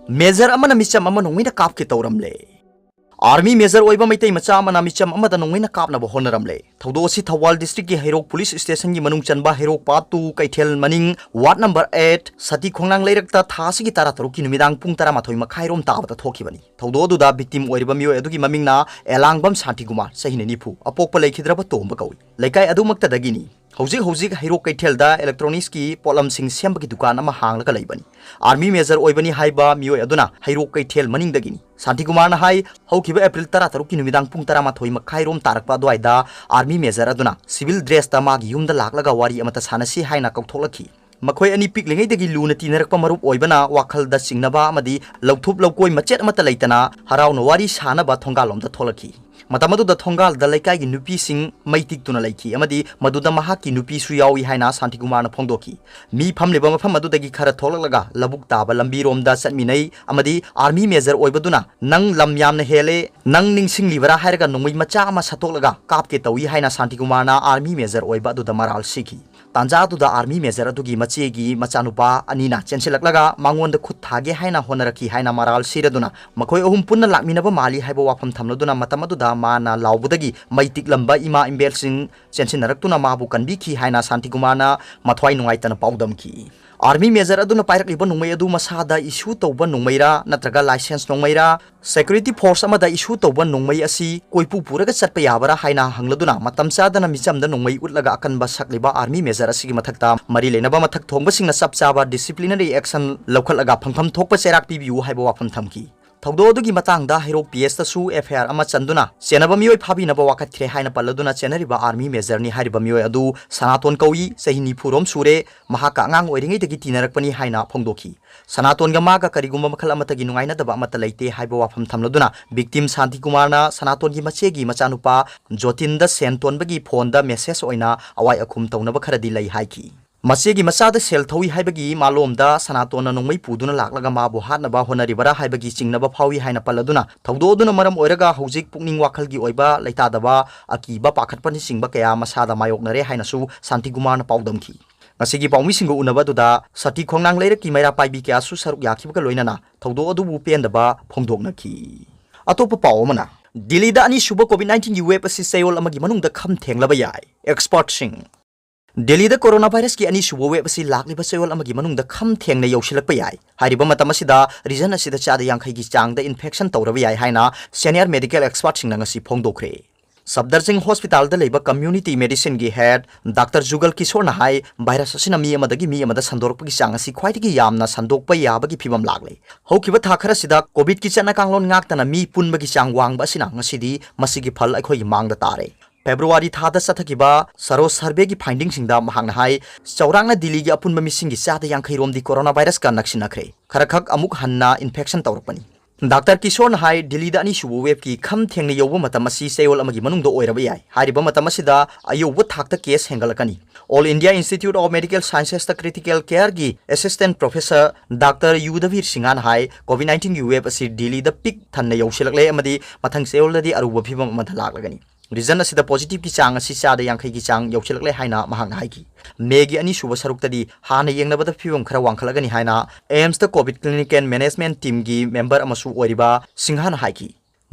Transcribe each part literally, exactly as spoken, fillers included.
Major ꯑꯃꯅ ꯃꯤꯆꯝ ꯑꯃ ꯅꯣꯡꯃꯩꯅ ꯀꯥꯞꯀꯦ ꯇꯧꯔꯝꯂꯦ꯫ Army Major ꯑꯣꯏꯕ ꯃꯩꯇꯩ ꯃꯆꯥ ꯑꯃꯅ ꯃꯤꯆꯝ ꯑꯃꯗ ꯅꯣꯡꯃꯩꯅ ꯀꯥꯞꯅꯕ ꯍꯣꯠꯅꯔꯝꯂꯦ꯫ ꯊꯧꯗꯣꯛ ꯑꯁꯤ ꯊꯧꯕꯥꯜ district ꯀꯤ ꯍꯩꯔꯣꯛ police station ꯒꯤ ꯃꯅꯨꯡ ꯆꯟꯕ ꯍꯩꯔꯣꯛ part two ꯀꯩꯊꯦꯜ ꯃꯅꯤꯡ ward number eight ꯁꯇꯤ ꯈꯣꯡꯅꯥꯡ ꯂꯩꯔꯛꯇ ꯊꯥ ꯑꯁꯤꯒꯤ ꯇꯔꯥꯇꯔꯨꯛꯀꯤ ꯅꯨꯃꯤꯗꯥꯡ ꯄꯨꯡ ꯇꯔꯥꯃꯥꯊꯣꯏ ꯃꯈꯥꯏ ꯔꯣꯝ ꯇꯥꯕꯗ ꯊꯣꯛꯈꯤꯕꯅꯤ꯫ ꯊꯧꯗꯣꯛ ꯑꯗꯨꯗ victim ꯑꯣꯏꯔꯤꯕ ꯃꯤꯑꯣꯏ ꯑꯗꯨꯒꯤ ꯃꯃꯤꯡꯅ ꯑꯦꯂꯥꯡꯕꯝ ꯁꯥꯟꯇꯤꯀꯨꯃꯥꯔ, ꯆꯍꯤꯅ ꯅꯤꯐꯨ, ꯑꯄꯣꯛꯄ ꯂꯩꯈꯤꯗ꯭ꯔꯕ ꯇꯣꯝꯕ ꯀꯧꯏ꯫ ꯂꯩꯀꯥꯏ ꯑꯗꯨꯃꯛꯇꯗꯒꯤꯅꯤ꯫ ꯍꯧꯖꯤꯛ ꯍꯧꯖꯤꯛ ꯍꯩꯔꯣꯛ ꯀꯩꯊꯦꯜꯗ electronics ꯀꯤ ꯄꯣꯠꯂꯝꯁꯤꯡ ꯁꯦꯝꯕꯒꯤ ꯗꯨꯀꯥꯟ ꯑꯃ ꯍꯥꯡꯂꯒ ꯂꯩꯕꯅꯤ꯫ Army Major ꯑꯣꯏꯕꯅꯤ ꯍꯥꯏꯕ ꯃꯤꯑꯣꯏ ꯑꯗꯨꯅ ꯍꯩꯔꯣꯛ ꯀꯩꯊꯦꯜ ꯃꯅꯤꯡꯗꯒꯤꯅꯤ꯫ ꯁꯥꯟꯇꯤꯀꯨꯃꯥꯔꯅ ꯍꯥꯏ, ꯍꯧꯈꯤꯕ April ꯇꯔꯥꯇꯔꯨꯛꯀꯤ ꯅꯨꯃꯤꯗꯥꯡ ꯄꯨꯡ ꯇꯔꯥꯃꯥꯊꯣꯏ ꯃꯈꯥꯏ ꯔꯣꯝ ꯇꯥꯔꯛꯄ ꯑꯗꯨꯋꯥꯏꯗ Army Major ꯑꯗꯨꯅ civil dress ꯇ ꯃꯥꯒꯤ ꯌꯨꯝꯗ ꯂꯥꯛꯂꯒ ꯋꯥꯔꯤ ꯑꯃꯠꯇ ꯁꯥꯟꯅꯁꯤ ꯍꯥꯏꯅ ꯀꯧꯊꯣꯛꯂꯛꯈꯤ꯫ ꯃꯈꯣꯏ ꯑꯅꯤ ꯄꯤꯛꯂꯤꯉꯩꯗꯒꯤ ꯂꯨꯅ ꯇꯤꯟꯅꯔꯛꯄ ꯃꯔꯨꯞ ꯑꯣꯏꯕꯅ ꯋꯥꯈꯜꯗ ꯆꯤꯡꯅꯕ ꯑꯃꯗꯤ ꯂꯧꯊꯨꯞ ꯂꯧꯀꯣꯏ ꯃꯆꯦꯠ ꯑꯃꯠꯇ ꯂꯩꯇꯅ ꯍꯔꯥꯎꯅ ꯋꯥꯔꯤ ꯁꯥꯅꯕ ꯊꯣꯡꯒꯥꯜꯂꯣꯝꯗ ꯊꯣꯛꯂꯛꯈꯤ꯫ ꯃꯇꯝ ꯑꯗꯨꯗ ꯊꯣꯡꯒꯥꯜꯗ ꯂꯩꯀꯥꯏꯒꯤ ꯅꯨꯄꯤꯁꯤꯡ ꯃꯩ ꯇꯤꯛꯇꯨꯅ ꯂꯩꯈꯤ ꯑꯃꯗꯤ ꯃꯗꯨꯗ ꯃꯍꯥꯛꯀꯤ ꯅꯨꯄꯤꯁꯨ ꯌꯥꯎꯏ ꯍꯥꯏꯅ ꯁꯥꯟꯇꯤꯀꯨꯃꯥꯔꯅ ꯐꯣꯡꯗꯣꯛꯈꯤ꯫ ꯃꯤ ꯐꯝꯂꯤꯕ ꯃꯐꯝ ꯑꯗꯨꯗꯒꯤ ꯈꯔ ꯊꯣꯛꯂꯛꯂꯒ ꯂꯧꯕꯨꯛ ꯇꯥꯕ ꯂꯝꯕꯤꯔꯣꯝꯗ ꯆꯠꯃꯤꯟꯅꯩ ꯑꯃꯗꯤ Army Major ꯑꯣꯏꯕꯗꯨꯅ "ꯅꯪ ꯂꯝ ꯌꯥꯝꯅ ꯍꯦꯜꯂꯦ, ꯅꯪ ꯅꯤꯡꯁꯤꯡꯂꯤꯕꯔꯥ?" ꯍꯥꯏꯔꯒ ꯅꯣꯡꯃꯩ ꯃꯆꯥ ꯑꯃ ꯁꯠꯇꯣꯛꯂꯒ ꯀꯥꯞꯀꯦ ꯇꯧꯏ ꯍꯥꯏꯅ ꯁꯥꯟꯇꯤꯀꯨꯃꯥꯔꯅ Army Major ꯑꯣꯏꯕ ꯑꯗꯨꯗ ꯃꯔꯥꯜ ꯁꯤꯈꯤ꯫ ꯇꯥꯟꯖꯥ ꯑꯗꯨꯗ Army Major ꯑꯗꯨꯒꯤ ꯃꯆꯦꯒꯤ ꯃꯆꯥꯅꯨꯄꯥ ꯑꯅꯤꯅ ꯆꯦꯟꯁꯤꯜꯂꯛꯂꯒ ꯃꯉꯣꯟꯗ ꯈꯨꯠ ꯊꯥꯒꯦ ꯍꯥꯏꯅ ꯍꯣꯠꯅꯔꯛꯈꯤ ꯍꯥꯏꯅ ꯃꯔꯥꯜ ꯁꯤꯔꯗꯨꯅ ꯃꯈꯣꯏ ꯑꯍꯨꯝ ꯄꯨꯟꯅ ꯂꯥꯛꯃꯤꯟꯅꯕ ꯃꯥꯜꯂꯤ ꯍꯥꯏꯕ ꯋꯥꯐꯝ ꯊꯝꯂꯗꯨꯅ ꯃꯇꯝ ꯑꯗꯨꯗ ꯃꯥꯅ ꯂꯥꯎꯕꯗꯒꯤ ꯃꯩ ꯇꯤꯛꯂꯝꯕ ꯏꯃꯥ ꯏꯕꯦꯜꯁꯤꯡ ꯆꯦꯟꯁꯤꯟꯅꯔꯛꯇꯨꯅ ꯃꯥꯕꯨ ꯀꯟꯕꯤꯈꯤ ꯍꯥꯏꯅ ꯁꯥꯟꯇꯤꯀꯨꯃꯥꯔꯅ ꯃꯊ꯭ꯋꯥꯏ ꯅꯨꯡꯉꯥꯏꯇꯅ ꯄꯥꯎꯗꯝꯈꯤ꯫ Army Major ꯑꯗꯨꯅ ꯄꯥꯏꯔꯛꯂꯤꯕ ꯅꯣꯡꯃꯩ ꯑꯗꯨ ꯃꯁꯥꯗ issue ꯇꯧꯕ ꯅꯣꯡꯃꯩꯔꯥ ꯅꯠꯇ꯭ꯔꯒ license ꯅꯣꯡꯃꯩꯔꯥ, security force ꯑꯃꯗ issue ꯇꯧꯕ ꯅꯣꯡꯃꯩ ꯑꯁꯤ ꯀꯣꯏꯄꯨ ꯄꯨꯔꯒ ꯆꯠꯄ ꯌꯥꯕꯔꯥ ꯍꯥꯏꯅ ꯍꯪꯂꯗꯨꯅ ꯃꯇꯝ ꯆꯥꯗꯅ ꯃꯤꯆꯝꯗ ꯅꯣꯡꯃꯩ ꯎꯠꯂꯒ ꯑꯀꯟꯕ ꯁꯛꯂꯤꯕ Army Major ꯑꯁꯤꯒꯤ ꯃꯊꯛꯇ ꯃꯔꯤ ꯂꯩꯅꯕ ꯃꯊꯛ ꯊꯣꯡꯕꯁꯤꯡꯅ ꯆꯞ ꯆꯥꯕ disciplinary action ꯂꯧꯈꯠꯂꯒ ꯐꯪꯐꯝ ꯊꯣꯛꯄ ꯆꯩꯔꯥꯛ ꯄꯤꯕꯤꯌꯨ ꯍꯥꯏꯕ ꯋꯥꯐꯝ ꯊꯝꯈꯤ꯫ ꯊꯧꯗꯣꯛ ꯑꯗꯨꯒꯤ ꯃꯇꯥꯡꯗ ꯍꯩꯔꯣꯛ P S ꯇꯁꯨ F I R ꯑꯃ ꯆꯟꯗꯨꯅ ꯆꯦꯟꯅꯕ ꯃꯤꯑꯣꯏ ꯐꯥꯕꯤꯅꯕ ꯋꯥꯀꯠꯈ꯭ꯔꯦ ꯍꯥꯏꯅ ꯄꯜꯂꯗꯨꯅ ꯆꯦꯟꯅꯔꯤꯕ Army Major ꯅꯤ ꯍꯥꯏꯔꯤꯕ ꯃꯤꯑꯣꯏ ꯑꯗꯨ ꯁꯅꯥꯇꯣꯟ ꯀꯧꯏ, ꯆꯍꯤ ꯅꯤꯐꯨ ꯔꯣꯝ ꯁꯨꯔꯦ, ꯃꯍꯥꯛꯀ ꯑꯉꯥꯡ ꯑꯣꯏꯔꯤꯉꯩꯗꯒꯤ ꯇꯤꯟꯅꯔꯛꯄꯅꯤ ꯍꯥꯏꯅ ꯐꯣꯡꯗꯣꯛꯈꯤ꯫ ꯁꯅꯥꯇꯣꯟꯒ ꯃꯥꯒ ꯀꯔꯤꯒꯨꯝꯕ ꯃꯈꯜ ꯑꯃꯠꯇꯒꯤ ꯅꯨꯡꯉꯥꯏꯅꯗꯕ ꯑꯃꯠꯇ ꯂꯩꯇꯦ ꯍꯥꯏꯕ ꯋꯥꯐꯝ ꯊꯝꯂꯗꯨꯅ victim ꯁꯥꯟꯇꯤꯀꯨꯃꯥꯔꯅ ꯁꯅꯥꯇꯣꯟꯒꯤ ꯃꯆꯦꯒꯤ ꯃꯆꯥꯅꯨꯄꯥ ꯖꯣꯇꯤꯟꯗ ꯁꯦꯟ ꯇꯣꯟꯕꯒꯤ phoneꯗ message ꯑꯣꯏꯅ ꯑꯋꯥꯏ ꯑꯈꯨꯝ ꯇꯧꯅꯕ ꯈꯔꯗꯤ ꯂꯩ ꯍꯥꯏꯈꯤ꯫ ꯃꯆꯦꯒꯤ ꯃꯆꯥꯗ ꯁꯦꯜ ꯊꯧꯏ ꯍꯥꯏꯕꯒꯤ ꯃꯥꯂꯣꯝꯗ ꯁꯅꯥꯇꯣꯟꯅ ꯅꯣꯡꯃꯩ ꯄꯨꯗꯨꯅ ꯂꯥꯛꯂꯒ ꯃꯥꯕꯨ ꯍꯥꯠꯅꯕ ꯍꯣꯠꯅꯔꯤꯕꯔꯥ ꯍꯥꯏꯕꯒꯤ ꯆꯤꯡꯅꯕ ꯐꯥꯎꯏ ꯍꯥꯏꯅ ꯄꯜꯂꯗꯨꯅ ꯊꯧꯗꯣꯛ ꯑꯗꯨꯅ ꯃꯔꯝ ꯑꯣꯏꯔꯒ ꯍꯧꯖꯤꯛ ꯄꯨꯛꯅꯤꯡ ꯋꯥꯈꯜꯒꯤ ꯑꯣꯏꯕ ꯂꯩꯇꯥꯗꯕ, ꯑꯀꯤꯕ, ꯄꯥꯈꯠꯄꯅꯆꯤꯡꯕ ꯀꯌꯥ ꯃꯁꯥꯗ ꯃꯥꯌꯣꯛꯅꯔꯦ ꯍꯥꯏꯅꯁꯨ ꯁꯥꯟꯇꯤꯀꯨꯃꯥꯔꯅ ꯄꯥꯎꯗꯝꯈꯤ꯫ ꯃꯁꯤꯒꯤ ꯄꯥꯎꯃꯤꯁꯤꯡꯒ ꯎꯅꯕ ꯑꯗꯨꯗ ꯁꯇꯤ ꯈꯣꯡꯅꯥꯡ ꯂꯩꯔꯛꯀꯤ ꯃꯩꯔꯥ ꯄꯥꯏꯕꯤ ꯀꯌꯥꯁꯨ ꯁꯔꯨꯛ ꯌꯥꯈꯤꯕꯒ ꯂꯣꯏꯅꯅ ꯊꯧꯗꯣꯛ ꯑꯗꯨꯕꯨ ꯄꯦꯟꯗꯕ ꯐꯣꯡꯗꯣꯛꯅꯈꯤ꯫ ꯑꯇꯣꯞꯄ ꯄꯥꯎ ꯑꯃꯅ, ꯗꯤꯜꯂꯤꯗ ꯑꯅꯤꯁꯨꯕ COVID nineteen ꯒꯤ wave ꯑꯁꯤ ꯆꯌꯣꯜ ꯑꯃꯒꯤ ꯃꯅꯨꯡꯗ ꯈꯝ ꯊꯦꯡꯂꯕ ꯌꯥꯏ꯫ Expert ꯁꯤꯡ꯫ ꯗꯤꯜꯂꯤꯗ corona virus ꯀꯤ ꯑꯅꯤꯁꯨꯕ wave ꯑꯁꯤ ꯂꯥꯛꯂꯤꯕ ꯆꯌꯣꯜ ꯑꯃꯒꯤ ꯃꯅꯨꯡꯗ ꯈꯝ ꯊꯦꯡꯅ ꯌꯧꯁꯤꯜꯂꯛꯄ ꯌꯥꯏ꯫ ꯍꯥꯏꯔꯤꯕ ꯃꯇꯝ ꯑꯁꯤꯗ region ꯑꯁꯤꯗ ꯆꯥꯗ ꯌꯥꯡꯈꯩꯒꯤ ꯆꯥꯡꯗ infection ꯇꯧꯔꯕ ꯌꯥꯏ ꯍꯥꯏꯅ senior medical expert ꯁꯤꯡꯅ ꯉꯁꯤ ꯐꯣꯡꯗꯣꯛꯈ꯭ꯔꯦ꯫ ꯁꯐꯗꯔꯖꯪ ꯍꯣꯁꯄꯤꯇꯥꯜꯗ ꯂꯩꯕ community medicine ꯒꯤ head Doctor ꯖꯨꯒꯜ ꯀꯤꯁꯣꯔꯅ ꯍꯥꯏ, virus ꯑꯁꯤꯅ ꯃꯤ ꯑꯃꯗꯒꯤ ꯃꯤ ꯑꯃꯗ ꯁꯟꯗꯣꯔꯛꯄꯒꯤ ꯆꯥꯡ ꯑꯁꯤ ꯈ꯭ꯋꯥꯏꯗꯒꯤ ꯌꯥꯝꯅ ꯁꯟꯗꯣꯛꯄ ꯌꯥꯕꯒꯤ ꯐꯤꯕꯝ ꯂꯥꯛꯂꯦ꯫ ꯍꯧꯈꯤꯕ ꯊꯥ ꯈꯔꯁꯤꯗ COVID ꯀꯤ ꯆꯠꯅ ꯀꯥꯡꯂꯣꯟ ꯉꯥꯛꯇꯅ ꯃꯤ ꯄꯨꯟꯕꯒꯤ ꯆꯥꯡ ꯋꯥꯡꯕ ꯑꯁꯤꯅ ꯉꯁꯤꯗꯤ ꯃꯁꯤꯒꯤ ꯐꯜ ꯑꯩꯈꯣꯏꯒꯤ ꯃꯥꯡꯗ ꯇꯥꯔꯦ꯫ February ꯊꯥꯗ ꯆꯠꯊꯈꯤꯕ Sero survey ꯒꯤ finding ꯁꯤꯡꯗ ꯃꯍꯥꯛꯅ ꯍꯥꯏ, ꯆꯥꯎꯔꯥꯛꯅ ꯗꯤꯜꯂꯤꯒꯤ ꯑꯄꯨꯟꯕ ꯃꯤꯁꯤꯡꯒꯤ ꯆꯥꯗ ꯌꯥꯡꯈꯩ ꯔꯣꯝꯗꯤ corona virus ꯀ ꯅꯛꯁꯤꯟꯅꯈ꯭ꯔꯦ꯫ ꯈꯔꯈꯛ ꯑꯃꯨꯛ ꯍꯟꯅ infection ꯇꯧꯔꯛꯄꯅꯤ꯫ ꯗꯥꯛꯇꯔ ꯀꯤꯁꯣꯔꯅ ꯍꯥꯏ, ꯗꯤꯜꯂꯤꯗ ꯑꯅꯤꯁꯨꯕ wave ꯀꯤ ꯈꯝ ꯊꯦꯡꯅ ꯌꯧꯕ ꯃꯇꯝ ꯑꯁꯤ ꯆꯌꯣꯜ ꯑꯃꯒꯤ ꯃꯅꯨꯡꯗ ꯑꯣꯏꯔꯕ ꯌꯥꯏ꯫ ꯍꯥꯏꯔꯤꯕ ꯃꯇꯝ ꯑꯁꯤꯗ ꯑꯌꯧꯕ ꯊꯥꯛꯇ case ꯍꯦꯟꯒꯠꯂꯛꯀꯅꯤ꯫ All India Institute of Medical Sciences ꯇ critical care ꯒꯤ assistant professor Doctor ꯌꯨꯗꯚꯤꯔ ꯁꯤꯡꯍꯅ ꯍꯥꯏ, COVID nineteen ꯒꯤ wave ꯑꯁꯤ ꯗꯤꯜꯂꯤꯗ ꯄꯤꯛ ꯊꯟꯅ ꯌꯧꯁꯤꯜꯂꯛꯂꯦ ꯑꯃꯗꯤ ꯃꯊꯪ ꯆꯌꯣꯜꯗꯗꯤ ꯑꯔꯨꯕ ꯐꯤꯕꯝ ꯑꯃꯗ ꯂꯥꯛꯂꯒꯅꯤ꯫ Region ꯑꯁꯤꯗ positive ꯀꯤ ꯆꯥꯡ ꯑꯁꯤ ꯆꯥꯗ ꯌꯥꯡꯈꯩꯒꯤ ꯆꯥꯡ ꯌꯧꯁꯤꯜꯂꯛꯂꯦ ꯍꯥꯏꯅ ꯃꯍꯥꯛꯅ ꯍꯥꯏꯈꯤ꯫ May ꯒꯤ ꯑꯅꯤꯁꯨꯕ ꯁꯔꯨꯛꯇꯗꯤ ꯍꯥꯟꯅ ꯌꯦꯡꯅꯕꯗ ꯐꯤꯕꯝ ꯈꯔ ꯋꯥꯡꯈꯠꯂꯒꯅꯤ ꯍꯥꯏꯅ AIIMS ꯇ COVID clinic and management team ꯒꯤ member ꯑꯃꯁꯨ ꯑꯣꯏꯔꯤꯕ ꯁꯤꯡꯍꯅ ꯍꯥꯏꯈꯤ꯫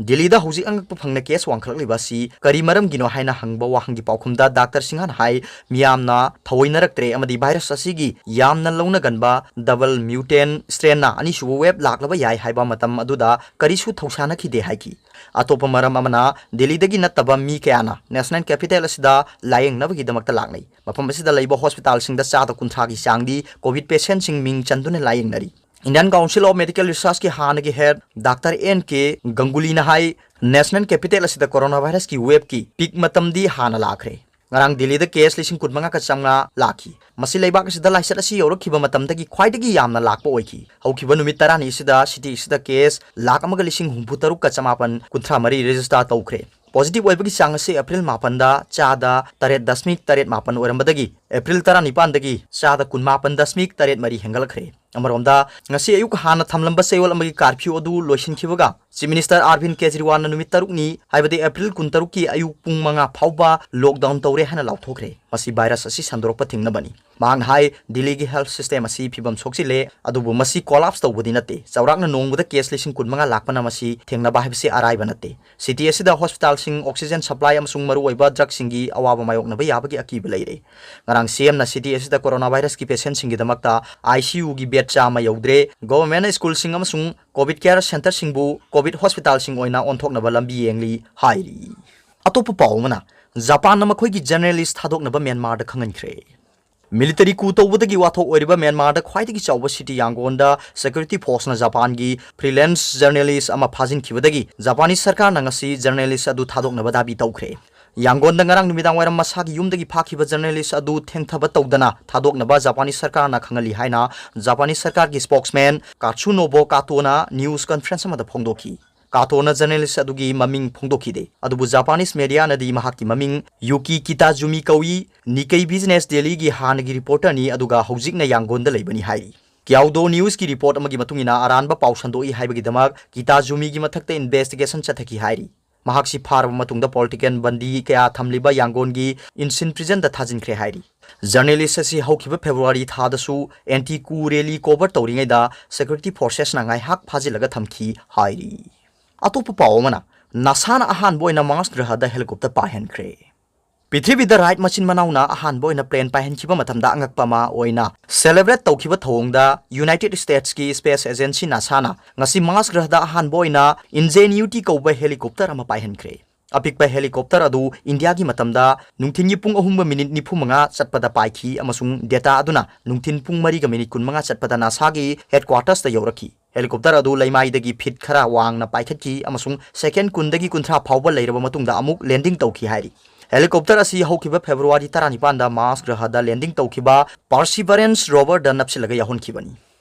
ꯗꯤꯜꯂꯤꯗ ꯍꯧꯖꯤꯛ ꯑꯉꯛꯄ ꯐꯪꯅ case ꯋꯥꯡꯈꯠꯂꯛꯂꯤꯕ ꯑꯁꯤ ꯀꯔꯤ ꯃꯔꯝꯒꯤꯅꯣ ꯍꯥꯏꯅ ꯍꯪꯕ ꯋꯥꯍꯪꯒꯤ ꯄꯥꯎꯈꯨꯝꯗ ꯗꯥꯛꯇꯔ ꯁꯤꯡꯍꯅ ꯍꯥꯏ, ꯃꯤꯌꯥꯝꯅ ꯊꯑꯣꯏꯅꯔꯛꯇ꯭ꯔꯦ ꯑꯃꯗꯤ virus ꯑꯁꯤꯒꯤ ꯌꯥꯝꯅ ꯂꯧꯅꯒꯟꯕ double mutant strain ꯅ ꯑꯅꯤꯁꯨꯕ wave ꯂꯥꯛꯂꯕ ꯌꯥꯏ ꯍꯥꯏꯕ ꯃꯇꯝ ꯑꯗꯨꯗ ꯀꯔꯤꯁꯨ ꯊꯧꯁꯥꯅꯈꯤꯗꯦ ꯍꯥꯏꯈꯤ꯫ ꯑꯇꯣꯞꯄ ꯃꯔꯝ ꯑꯃꯅ, ꯗꯤꯜꯂꯤꯗꯒꯤ ꯅꯠꯇꯕ ꯃꯤ ꯀꯌꯥꯅ national capital ꯑꯁꯤꯗ ꯂꯥꯌꯦꯡꯅꯕꯒꯤꯗꯃꯛꯇ ꯂꯥꯛꯅꯩ꯫ ꯃꯐꯝ ꯑꯁꯤꯗ ꯂꯩꯕ ꯍꯣꯁꯄꯤꯇꯥꯜꯁꯤꯡꯗ ꯆꯥꯗ ꯀꯨꯟꯊ꯭ꯔꯥꯒꯤ ꯆꯥꯡꯗꯤ COVID patient ꯁꯤꯡ ꯃꯤꯡ ꯆꯟꯗꯨꯅ ꯂꯥꯌꯦꯡꯅꯔꯤ꯫ Indian Council of Medical Research ꯀꯤ ꯍꯥꯟꯅꯒꯤ head ꯗꯥꯛꯇꯔ ꯑꯦꯟ ꯀꯦ ꯒꯪꯒꯨꯂꯤꯅ ꯍꯥꯏ, national capital ꯑꯁꯤꯗ corona virus ꯀꯤ wave ꯀꯤ peak ꯃꯇꯝꯗꯤ ꯍꯥꯟꯅ ꯂꯥꯛꯈ꯭ꯔꯦ꯫ ꯉꯔꯥꯡ ꯗꯤꯜꯂꯤꯗ case ꯂꯤꯁꯤꯡ ꯀꯨꯟꯃꯉꯥꯒ ꯆꯥꯝꯃꯉꯥ ꯂꯥꯛꯈꯤ꯫ ꯃꯁꯤ ꯂꯩꯕꯥꯛ ꯑꯁꯤꯗ ꯂꯥꯏꯆꯠ ꯑꯁꯤ ꯌꯧꯔꯛꯈꯤꯕ ꯃꯇꯝꯗꯒꯤ ꯈ꯭ꯋꯥꯏꯗꯒꯤ ꯌꯥꯝꯅ ꯂꯥꯛꯄ ꯑꯣꯏꯈꯤ꯫ ꯍꯧꯈꯤꯕ ꯅꯨꯃꯤꯠ ꯇꯔꯥꯅꯤ ꯑꯁꯤꯗ city ꯑꯁꯤꯗ case ꯂꯥꯈ ꯑꯃꯒ ꯂꯤꯁꯤꯡ ꯍꯨꯝꯐꯨ ꯇꯔꯨꯛꯀ ꯆꯃꯥꯄꯟ ꯀꯨꯟꯊ꯭ꯔꯥ ꯃꯔꯤ register ꯇꯧꯈ꯭ꯔꯦ꯫ Positive ꯑꯣꯏꯕꯒꯤ ꯆꯥꯡ ꯑꯁꯤ April ꯃꯥꯄꯟꯗ ꯆꯥꯗ ꯇꯔꯦꯠ ꯗꯁꯃꯤꯛ ꯇꯔꯦꯠ ꯃꯥꯄꯟ ꯑꯣꯏꯔꯝꯕꯗꯒꯤ April ꯇꯔꯥꯅꯤꯄꯥꯟꯗꯒꯤ ꯆꯥꯗ ꯀꯨꯟꯃꯥꯄꯟ ꯗꯁꯃꯤꯛ ꯇꯔꯦꯠ ꯃꯔꯤ ꯍꯦꯟꯒꯠꯂꯛꯈ꯭ꯔꯦ꯫ ꯑꯃꯔꯣꯝꯗ, ꯉꯁꯤ ꯑꯌꯨꯛ ꯍꯥꯟꯅ ꯊꯝꯂꯝꯕ ꯆꯌꯣꯜ ꯑꯃꯒꯤ curfew ꯑꯗꯨ ꯂꯣꯏꯁꯤꯟꯈꯤꯕꯒ Chief Minister ꯑꯔꯕꯤꯟ ꯀꯦꯖꯔꯤꯋꯥꯜꯅ ꯅꯨꯃꯤꯠ ꯇꯔꯨꯛꯅꯤ, ꯍꯥꯏꯕꯗꯤ April ꯀꯨꯟꯇꯔꯨꯛꯀꯤ ꯑꯌꯨꯛ ꯄꯨꯡ ꯃꯉꯥ ꯐꯥꯎꯕ lockdown ꯇꯧꯔꯦ ꯍꯥꯏꯅ ꯂꯥꯎꯊꯣꯛꯈ꯭ꯔꯦ꯫ ꯃꯁꯤ virus ꯑꯁꯤ ꯁꯟꯗꯣꯔꯛꯄ ꯊꯤꯡꯅꯕꯅꯤ꯫ ꯃꯍꯥꯛꯅ ꯍꯥꯏ, ꯗꯤꯜꯂꯤꯒꯤ health system ꯑꯁꯤ ꯐꯤꯕꯝ ꯁꯣꯛꯆꯤꯜꯂꯦ, ꯑꯗꯨꯕꯨ ꯃꯁꯤ collapse ꯇꯧꯕꯗꯤ ꯅꯠꯇꯦ꯫ ꯆꯥꯎꯔꯥꯛꯅ ꯅꯣꯡꯃꯗ case ꯂꯤꯁꯤꯡ ꯀꯨꯟꯃꯉꯥ ꯂꯥꯛꯄꯅ ꯃꯁꯤ ꯊꯦꯡꯅꯕ ꯍꯥꯏꯕꯁꯤ ꯑꯔꯥꯏꯕ ꯅꯠꯇꯦ꯫ City ꯑꯁꯤꯗ hospitalꯁꯤꯡ, oxygen supply ꯑꯃꯁꯨꯡ ꯃꯔꯨꯑꯣꯏꯕ drugꯁꯤꯡꯒꯤ ꯑꯋꯥꯕ ꯃꯥꯌꯣꯛꯅꯕ ꯌꯥꯕꯒꯤ ꯑꯀꯤꯕ ꯂꯩꯔꯦ꯫ ꯉꯔꯥꯡ CMꯅ city ꯑꯁꯤꯗ coronavirusꯀꯤ patientꯁꯤꯡꯒꯤꯗꯃꯛꯇ ICUꯒꯤ bed ꯆꯥꯝꯃ ꯌꯧꯗ꯭ꯔꯦ, government schoolꯁꯤꯡ ꯑꯃꯁꯨꯡ COVID care centreꯁꯤꯡꯕꯨ COVID hospitalꯁꯤꯡ ꯑꯣꯏꯅ ꯑꯣꯟꯊꯣꯛꯅꯕ ꯂꯝꯕꯤ ꯌꯦꯡꯂꯤ ꯍꯥꯏꯔꯤ꯫ ꯑꯇꯣꯞꯄ ꯄꯥꯎ ꯑꯃꯅ, ꯖꯄꯥꯟꯅ ꯃꯈꯣꯏꯒꯤ journalist ꯊꯥꯗꯣꯛꯅꯕ ꯃ꯭ꯌꯥꯟꯃꯥꯔꯗ ꯈꯪꯍꯟꯈ꯭ꯔꯦ꯫ Military coup ꯇꯧꯕꯗꯒꯤ ꯋꯥꯊꯣꯛ ꯑꯣꯏꯔꯤꯕ ꯃ꯭ꯌꯥꯟꯃꯥꯔꯗ ꯈ꯭ꯋꯥꯏꯗꯒꯤ ꯆꯥꯎꯕ city ꯌꯥꯡꯒꯣꯟꯗ security forceꯅ ꯖꯄꯥꯟꯒꯤ freelance journalist ꯑꯃ ꯐꯥꯖꯤꯟꯈꯤꯕꯗꯒꯤ ꯖꯄꯥꯅꯤꯁ ꯁꯔꯀꯥꯔꯅ ꯉꯁꯤ journalist ꯑꯗꯨ ꯊꯥꯗꯣꯛꯅꯕ ꯗꯥꯕꯤ ꯇꯧꯈ꯭ꯔꯦ꯫ ꯌꯥꯡꯒꯣꯟꯗ ꯉꯔꯥꯡ ꯅꯨꯃꯤꯗꯥꯡ ꯋꯥꯏꯔꯝ ꯃꯁꯥꯒꯤ ꯌꯨꯝꯗꯒꯤ ꯐꯥꯈꯤꯕ journalist ꯑꯗꯨ ꯊꯦꯡꯊꯕ ꯇꯧꯗꯅ ꯊꯥꯗꯣꯛꯅꯕ ꯖꯄꯥꯅꯤꯁ ꯁꯔꯀꯥꯔꯅ ꯈꯪꯍꯜꯂꯤ ꯍꯥꯏꯅ ꯖꯄꯥꯅꯤꯁ ꯁꯔꯀꯥꯔꯒꯤ spokesman ꯀꯥꯠꯁꯨꯅꯣꯕꯣ ꯀꯥꯇꯣꯅ news conference ꯑꯃꯗ ꯐꯣꯡꯗꯣꯛꯈꯤ꯫ ꯀꯥꯇꯣꯅ journalist ꯑꯗꯨꯒꯤ ꯃꯃꯤꯡ ꯐꯣꯡꯗꯣꯛꯈꯤꯗꯦ, ꯑꯗꯨꯕꯨ ꯖꯄꯥꯅꯤꯁ mediaꯅꯗꯤ ꯃꯍꯥꯛꯀꯤ ꯃꯃꯤꯡ ꯌꯨꯀꯤ ꯀꯤꯇꯥꯖꯨꯃꯤ ꯀꯧꯏ꯫ Nikkei Business Dailyꯒꯤ ꯍꯥꯟꯅꯒꯤ reporterꯅꯤ, ꯑꯗꯨꯒ ꯍꯧꯖꯤꯛꯅ ꯌꯥꯡꯒꯣꯟꯗ ꯂꯩꯕꯅꯤ ꯍꯥꯏꯔꯤ꯫ Kyodo Newsꯀꯤ report ꯑꯃꯒꯤ ꯃꯇꯨꯡ ꯏꯟꯅ, ꯑꯔꯥꯟꯕ ꯄꯥꯎ ꯁꯟꯗꯣꯛꯏ ꯍꯥꯏꯕꯒꯤꯗꯃꯛ ꯀꯤꯇꯥꯖꯨꯃꯤꯒꯤ ꯃꯊꯛꯇ investigation ꯆꯠꯊꯈꯤ ꯍꯥꯏꯔꯤ꯫ ꯃꯍꯥꯛꯁꯤ ꯐꯥꯔꯕ ꯃꯇꯨꯡꯗ political ꯕꯟꯗꯤ ꯀꯌꯥ ꯊꯝꯂꯤꯕ ꯌꯥꯡꯒꯣꯟꯒꯤ Inshin prisonꯗ ꯊꯥꯖꯤꯟꯈ꯭ꯔꯦ ꯍꯥꯏꯔꯤ꯫ Journalist ꯑꯁꯤ ꯍꯧꯈꯤꯕ February ꯊꯥꯗꯁꯨ anti coup rally cover ꯇꯧꯔꯤꯉꯩꯗ security forcesꯅ ꯉꯥꯏꯍꯥꯛ ꯐꯥꯖꯤꯜꯂꯒ ꯊꯝꯈꯤ ꯍꯥꯏꯔꯤ꯫ ꯑꯇꯣꯞꯄ ꯄꯥꯎ ꯑꯃꯅ, NASAꯅ ꯑꯍꯥꯟꯕ ꯑꯣꯏꯅ Mars ꯒ꯭ꯔꯍꯗ helicopter ꯄꯥꯏꯍꯟꯈ꯭ꯔꯦ꯫ ꯄ꯭ꯔꯤꯊꯤꯕꯤꯗ right ꯃꯆꯤꯟ ꯃꯅꯥꯎꯅ ꯑꯍꯥꯟꯕ ꯑꯣꯏꯅ plane ꯄꯥꯏꯍꯟꯈꯤꯕ ꯃꯇꯝꯗ ꯑꯉꯛꯄ ꯑꯃ ꯑꯣꯏꯅ celebrate ꯇꯧꯈꯤꯕ ꯊꯧꯑꯣꯡꯗ United Statesꯀꯤ space agency NASAꯅ ꯉꯁꯤ Mars ꯒ꯭ꯔꯍꯗ ꯑꯍꯥꯟꯕ ꯑꯣꯏꯅ Ingenuity ꯀꯧꯕ helicopter ꯑꯃ ꯄꯥꯏꯍꯟꯈ꯭ꯔꯦ꯫ ꯑꯄꯤꯛꯄ helicopter ꯑꯗꯨ ꯏꯟꯗꯤꯌꯥꯒꯤ ꯃꯇꯝꯗ ꯅꯨꯡꯊꯤꯜꯒꯤ ꯄꯨꯡ ꯑꯍꯨꯝꯒ minute ꯅꯤꯐꯨ ꯃꯉꯥ ꯆꯠꯄꯗ ꯄꯥꯏꯈꯤ ꯑꯃꯁꯨꯡ data ꯑꯗꯨꯅ ꯅꯨꯡꯊꯤꯜ ꯄꯨꯡ ꯃꯔꯤꯒ minute ꯀꯨꯟꯃꯉꯥ ꯆꯠꯄꯗ NASAꯒꯤ headquartersꯇ ꯌꯧꯔꯛꯈꯤ꯫ Helicopter ꯑꯗꯨ ꯂꯩꯃꯥꯏꯗꯒꯤ feet ꯈꯔ ꯋꯥꯡꯅ ꯄꯥꯏꯈꯠꯈꯤ ꯑꯃꯁꯨꯡ second ꯀꯨꯟꯗꯒꯤ ꯀꯨꯟꯊ꯭ꯔꯥ ꯐꯥꯎꯕ ꯂꯩꯔꯕ ꯃꯇꯨꯡꯗ ꯑꯃꯨꯛ landing ꯇꯧꯈꯤ ꯍꯥꯏꯔꯤ꯫ Helicopter ꯑꯁꯤ ꯍꯧꯈꯤꯕ February ꯇꯔꯥꯅꯤꯄꯥꯟꯗ Mars ꯒ꯭ꯔꯍꯗ landing ꯇꯧꯈꯤꯕ Perseverance roverꯗ ꯅꯞꯁꯤꯜꯂꯒ ꯌꯥꯎꯍꯟꯈꯤꯕꯅꯤ꯫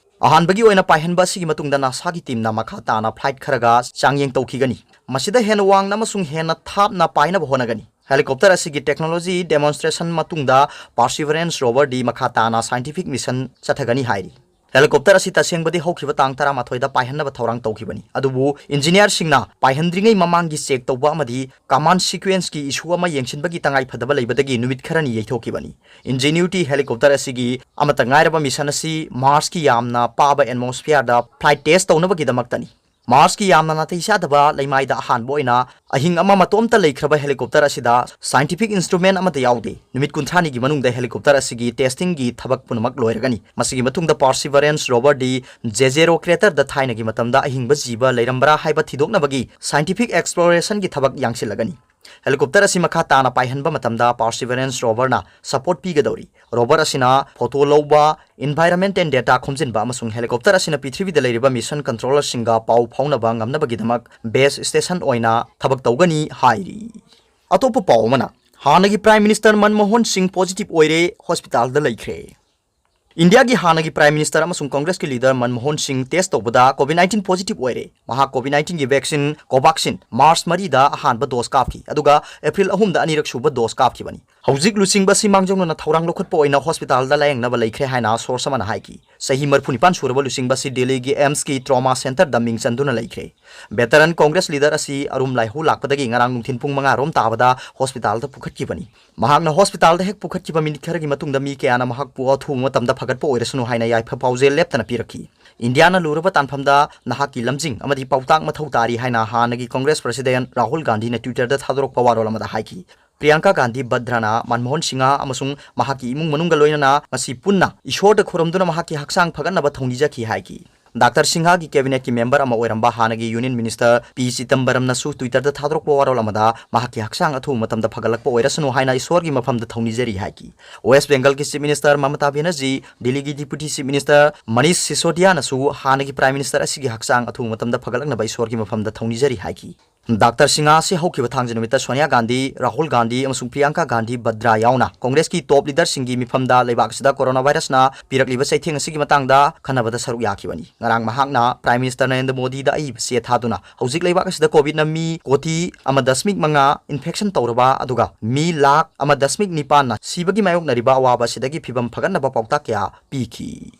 ꯑꯍꯥꯟꯕꯒꯤ ꯑꯣꯏꯅ ꯄꯥꯏꯍꯟꯕ ꯑꯁꯤꯒꯤ ꯃꯇꯨꯡꯗ NASAꯒꯤ teamꯅ ꯃꯈꯥ ꯇꯥꯅ flight ꯈꯔꯒ ꯆꯥꯡꯌꯦꯡ ꯇꯧꯈꯤꯒꯅꯤ꯫ ꯃꯁꯤꯗ ꯍꯦꯟꯅ ꯋꯥꯡꯅ ꯑꯃꯁꯨꯡ ꯍꯦꯟꯅ ꯊꯥꯞꯅ ꯄꯥꯏꯅꯕ ꯍꯣꯠꯅꯒꯅꯤ꯫ Helicopter ꯑꯁꯤꯒꯤ technology demonstration ꯃꯇꯨꯡꯗ Perseverance roverꯗꯤ ꯃꯈꯥ ꯇꯥꯅ scientific mission ꯆꯠꯊꯒꯅꯤ ꯍꯥꯏꯔꯤ꯫ Helicopter ꯑꯁꯤ ꯇꯁꯦꯡꯕꯗꯤ ꯍꯧꯈꯤꯕ ꯇꯥꯡ ꯇꯔꯥꯃꯥꯊꯣꯏꯗ ꯄꯥꯏꯍꯟꯅꯕ ꯊꯧꯔꯥꯡ ꯇꯧꯈꯤꯕꯅꯤ, ꯑꯗꯨꯕꯨ engineer ꯁꯤꯡꯅ ꯄꯥꯏꯍꯟꯗ꯭ꯔꯤꯉꯩ ꯃꯃꯥꯡꯒꯤ check ꯇꯧꯕ ꯑꯃꯗꯤ command sequence ꯀꯤ issue ꯑꯃ ꯌꯦꯡꯁꯤꯟꯕꯒꯤ ꯇꯉꯥꯏ ꯐꯗꯕ ꯂꯩꯕꯗꯒꯤ ꯅꯨꯃꯤꯠ ꯈꯔꯅꯤ ꯌꯩꯊꯣꯛꯈꯤꯕꯅꯤ꯫ Ingenuity helicopter ꯑꯁꯤꯒꯤ ꯑꯃꯠꯇ ꯉꯥꯏꯔꯕ mission ꯑꯁꯤ Mars ꯀꯤ ꯌꯥꯝꯅ ꯄꯥꯕ atmosphere ꯗ flight test ꯇꯧꯅꯕꯒꯤꯗꯃꯛꯇꯅꯤ꯫ Mars ꯀꯤ ꯌꯥꯝꯅ ꯅꯥꯇꯩ ꯆꯥꯗꯕ ꯂꯩꯃꯥꯏꯗ ꯑꯍꯥꯟꯕ ꯑꯣꯏꯅ ꯑꯍꯤꯡ ꯑꯃ ꯃꯇꯣꯝꯇ ꯂꯩꯈ꯭ꯔꯕ helicopter ꯑꯁꯤꯗ scientific instrument ꯑꯃꯠꯇ ꯌꯥꯎꯗꯦ꯫ ꯅꯨꯃꯤꯠ ꯀꯨꯟꯊ꯭ꯔꯥꯅꯤꯒꯤ ꯃꯅꯨꯡꯗ helicopter ꯑꯁꯤꯒꯤ testing ꯒꯤ ꯊꯕꯛ ꯄꯨꯝꯅꯃꯛ ꯂꯣꯏꯔꯒꯅꯤ꯫ ꯃꯁꯤꯒꯤ ꯃꯇꯨꯡꯗ Perseverance rover ꯗꯤ Jezero crater ꯗ ꯊꯥꯏꯅꯒꯤ ꯃꯇꯝꯗ ꯑꯍꯤꯡꯕ ꯖꯤꯕ ꯂꯩꯔꯝꯕ꯭ꯔꯥ ꯍꯥꯏꯕ ꯊꯤꯗꯣꯛꯅꯕꯒꯤ scientific exploration ꯒꯤ ꯊꯕꯛ ꯌꯥꯡꯁꯤꯜꯂꯒꯅꯤ꯫ Helicopter ꯑꯁꯤ ꯃꯈꯥ ꯇꯥꯅ ꯄꯥꯏꯍꯟꯕ ꯃꯇꯝꯗ Perseverance rover ꯅ support ꯄꯤꯒꯗꯧꯔꯤ꯫ Rover ꯑꯁꯤꯅ photo ꯂꯧꯕ, environment and data ꯈꯣꯝꯖꯤꯟꯕ ꯑꯃꯁꯨꯡ helicopter ꯑꯁꯤꯅ ꯄ꯭ꯔꯤꯊꯤꯕꯤꯗ ꯂꯩꯔꯤꯕ mission controller ꯁꯤꯡꯒ ꯄꯥꯎ ꯐꯥꯎꯅꯕ ꯉꯝꯅꯕꯒꯤꯗꯃꯛ base station ꯑꯣꯏꯅ ꯊꯕꯛ ꯇꯧꯒꯅꯤ ꯍꯥꯏꯔꯤ꯫ ꯑꯇꯣꯞꯄ ꯄꯥꯎ ꯑꯃꯅ, ꯍꯥꯟꯅꯒꯤ Prime Minister ꯃꯟꯃꯣꯍꯟ ꯁꯤꯡ positive ꯑꯣꯏꯔꯦ, hospital ꯗ ꯂꯩꯈ꯭ꯔꯦ꯫ ꯏꯟꯗꯤꯌꯥꯒꯤ ꯍꯥꯟꯅꯒꯤ Prime Minister ꯑꯃꯁꯨꯡ Congress ꯀꯤ leader ꯃꯟꯃꯣꯍꯟ ꯁꯤꯡ test ꯇꯧꯕꯗ COVID nineteen positive ꯑꯣꯏꯔꯦ꯫ ꯃꯍꯥꯛ COVID nineteen ꯒꯤ vaccine Covaxin March ꯃꯔꯤꯗ ꯑꯍꯥꯟꯕ dose ꯀꯥꯞꯈꯤ, ꯑꯗꯨꯒ April ꯑꯍꯨꯝꯗ ꯑꯅꯤꯔꯛ ꯁꯨꯕ dose ꯀꯥꯞꯈꯤꯕꯅꯤ꯫ ꯍꯧꯖꯤꯛ ꯂꯨꯆꯤꯡꯕ ꯑꯁꯤ ꯃꯥꯡꯖꯧꯅꯅ ꯊꯧꯔꯥꯡ ꯂꯧꯈꯠꯄ ꯑꯣꯏꯅ hospital ꯗ ꯂꯥꯌꯦꯡꯅꯕ ꯂꯩꯈ꯭ꯔꯦ ꯍꯥꯏꯅ source ꯑꯃꯅ ꯍꯥꯏꯈꯤ꯫ ꯆꯍꯤ ꯃꯔꯤꯐꯨ ꯅꯤꯄꯥꯟ ꯁꯨꯔꯕ ꯂꯨꯆꯤꯡꯕ ꯑꯁꯤ ꯗꯦꯜꯂꯤꯒꯤ AIIMS ꯀꯤ trauma center ꯗ ꯃꯤꯡ ꯆꯟꯗꯨꯅ ꯂꯩꯈ꯭ꯔꯦ꯫ Veteran Congress leader ꯑꯁꯤ ꯑꯔꯨꯝ ꯂꯥꯏꯍꯧ ꯂꯥꯛꯄꯗꯒꯤ ꯉꯔꯥꯡ ꯅꯨꯡꯊꯤꯜ ꯄꯨꯡ ꯃꯉꯥ ꯔꯣꯝ ꯇꯥꯕꯗ hospital ꯗ ꯄꯨꯈꯠꯈꯤꯕꯅꯤ꯫ ꯃꯍꯥꯛꯅ hospital ꯗ ꯍꯦꯛ ꯄꯨꯈꯠꯈꯤꯕ minute ꯈꯔꯒꯤ ꯃꯇꯨꯡꯗ ꯃꯤ ꯀꯌꯥꯅ ꯃꯍꯥꯛꯄꯨ ꯑꯊꯨꯕ ꯃꯇꯝꯗ ꯐꯒꯠꯄ ꯑꯣꯏꯔꯁꯅꯨ ꯍꯥꯏꯅ ꯌꯥꯏꯐ ꯄꯥꯎꯖꯦꯜ ꯂꯦꯞꯇꯅ ꯄꯤꯔꯛꯈꯤ꯫ ꯏꯟꯗꯤꯌꯥꯅ ꯂꯨꯔꯕ ꯇꯥꯟꯐꯝꯗ ꯅꯍꯥꯛꯀꯤ ꯂꯝꯖꯤꯡ ꯑꯃꯗꯤ ꯄꯥꯎꯇꯥꯛ ꯃꯊꯧ ꯇꯥꯔꯤ ꯍꯥꯏꯅ ꯍꯥꯟꯅꯒꯤ Congress President ꯔꯥꯍꯨꯜ ꯒꯥꯟꯙꯤꯅ Twitter ꯗ ꯊꯥꯗꯣꯔꯛꯄ ꯋꯥꯔꯣꯜ ꯑꯃꯗ ꯍꯥꯏꯈꯤ꯫ ꯄ꯭ꯔꯤꯌꯥꯡꯀꯥ ꯒꯥꯟꯙꯤ ꯚꯗ꯭ꯔꯥꯅ ꯃꯟꯃꯣꯍꯟ ꯁꯤꯡꯍ ꯑꯃꯁꯨꯡ ꯃꯍꯥꯛꯀꯤ ꯏꯃꯨꯡ ꯃꯅꯨꯡꯒ ꯂꯣꯏꯅꯅ ꯉꯁꯤ ꯄꯨꯟꯅ ꯏꯁꯣꯔꯗ ꯈꯨꯔꯨꯝꯗꯨꯅ ꯃꯍꯥꯛꯀꯤ ꯍꯛꯆꯥꯡ ꯐꯒꯠꯅꯕ ꯊꯧꯅꯤꯖꯈꯤ ꯍꯥꯏꯈꯤ꯫ Doctor ꯁꯤꯡꯍꯒꯤ cabinet ꯀꯤ member ꯑꯃ ꯑꯣꯏꯔꯝꯕ ꯍꯥꯟꯅꯒꯤ Union Minister ꯄꯤ ꯆꯤꯗꯝꯕꯔꯝꯅꯁꯨ Twitter ꯗ ꯊꯥꯗꯣꯔꯛꯄ ꯋꯥꯔꯣꯜ ꯑꯃꯗ ꯃꯍꯥꯛꯀꯤ ꯍꯛꯆꯥꯡ ꯑꯊꯨꯕ ꯃꯇꯝꯗ ꯐꯒꯠꯂꯛꯄ ꯑꯣꯏꯔꯁꯅꯨ ꯍꯥꯏꯅ ꯏꯁꯣꯔꯒꯤ ꯃꯐꯝꯗ ꯊꯧꯅꯤꯖꯔꯤ ꯍꯥꯏꯈꯤ꯫ West Bengal ꯒꯤ Chief Minister ꯃꯃꯇꯥ ꯕꯦꯅꯔꯖꯤ, ꯗꯤꯜꯂꯤꯒꯤ Deputy Chief Minister ꯃꯅꯤꯁ ꯁꯤꯁꯣꯗꯤꯌꯥꯅꯁꯨ ꯍꯥꯟꯅꯒꯤ Prime Minister ꯑꯁꯤꯒꯤ ꯍꯛꯆꯥꯡ ꯑꯊꯨꯕ ꯃꯇꯝꯗ ꯐꯒꯠꯂꯛꯅꯕ ꯏꯁꯣꯔꯒꯤ ꯃꯐꯝꯗ ꯊꯧꯅꯤꯖꯔꯤ ꯍꯥꯏꯈꯤ꯫ Doctor ꯁꯤꯡꯍ ꯑꯁꯤ ꯍꯧꯈꯤꯕ ꯊꯥꯡꯖ ꯅꯨꯃꯤꯠꯇ ꯁꯣꯅꯤꯌꯥ ꯒꯥꯟꯙꯤ, ꯔꯥꯍꯨꯜ ꯒꯥꯟꯙꯤ ꯑꯃꯁꯨꯡ ꯄ꯭ꯔꯤꯌꯥꯡꯀꯥ ꯒꯥꯟꯙꯤ ꯚꯗ꯭ꯔꯥ ꯌꯥꯎꯅ Congress ꯀꯤ top leader ꯁꯤꯡꯒꯤ ꯃꯤꯐꯝꯗ ꯂꯩꯕꯥꯛ ꯑꯁꯤꯗ corona virus ꯅ ꯄꯤꯔꯛꯂꯤꯕ ꯆꯩꯊꯦꯡ ꯑꯁꯤꯒꯤ ꯃꯇꯥꯡꯗ ꯈꯟꯅꯕꯗ ꯁꯔꯨꯛ ꯌꯥꯈꯤꯕꯅꯤ꯫ ꯉꯔꯥꯡ ꯃꯍꯥꯛꯅ Prime Minister ꯅꯔꯦꯟꯗ꯭ꯔ ꯃꯣꯗꯤꯗ ꯑꯏꯕ ꯆꯦ ꯊꯥꯗꯨꯅ ꯍꯧꯖꯤꯛ ꯂꯩꯕꯥꯛ ꯑꯁꯤꯗ COVID ꯅ ꯃꯤ ꯀꯣꯇꯤ ꯑꯃ ꯗꯁꯃꯤꯛ ꯃꯉꯥ infection ꯇꯧꯔꯕ, ꯑꯗꯨꯒ ꯃꯤ ꯂꯥꯈ ꯑꯃ ꯗꯁꯃꯤꯛ ꯅꯤꯄꯥꯟꯅ ꯁꯤꯕꯒꯤ ꯃꯥꯌꯣꯛꯅꯔꯤꯕ ꯑꯋꯥꯕ ꯑꯁꯤꯗꯒꯤ ꯐꯤꯕꯝ ꯐꯒꯠꯅꯕ ꯄꯥꯎꯇꯥꯛ ꯀꯌꯥ ꯄꯤꯈꯤ꯫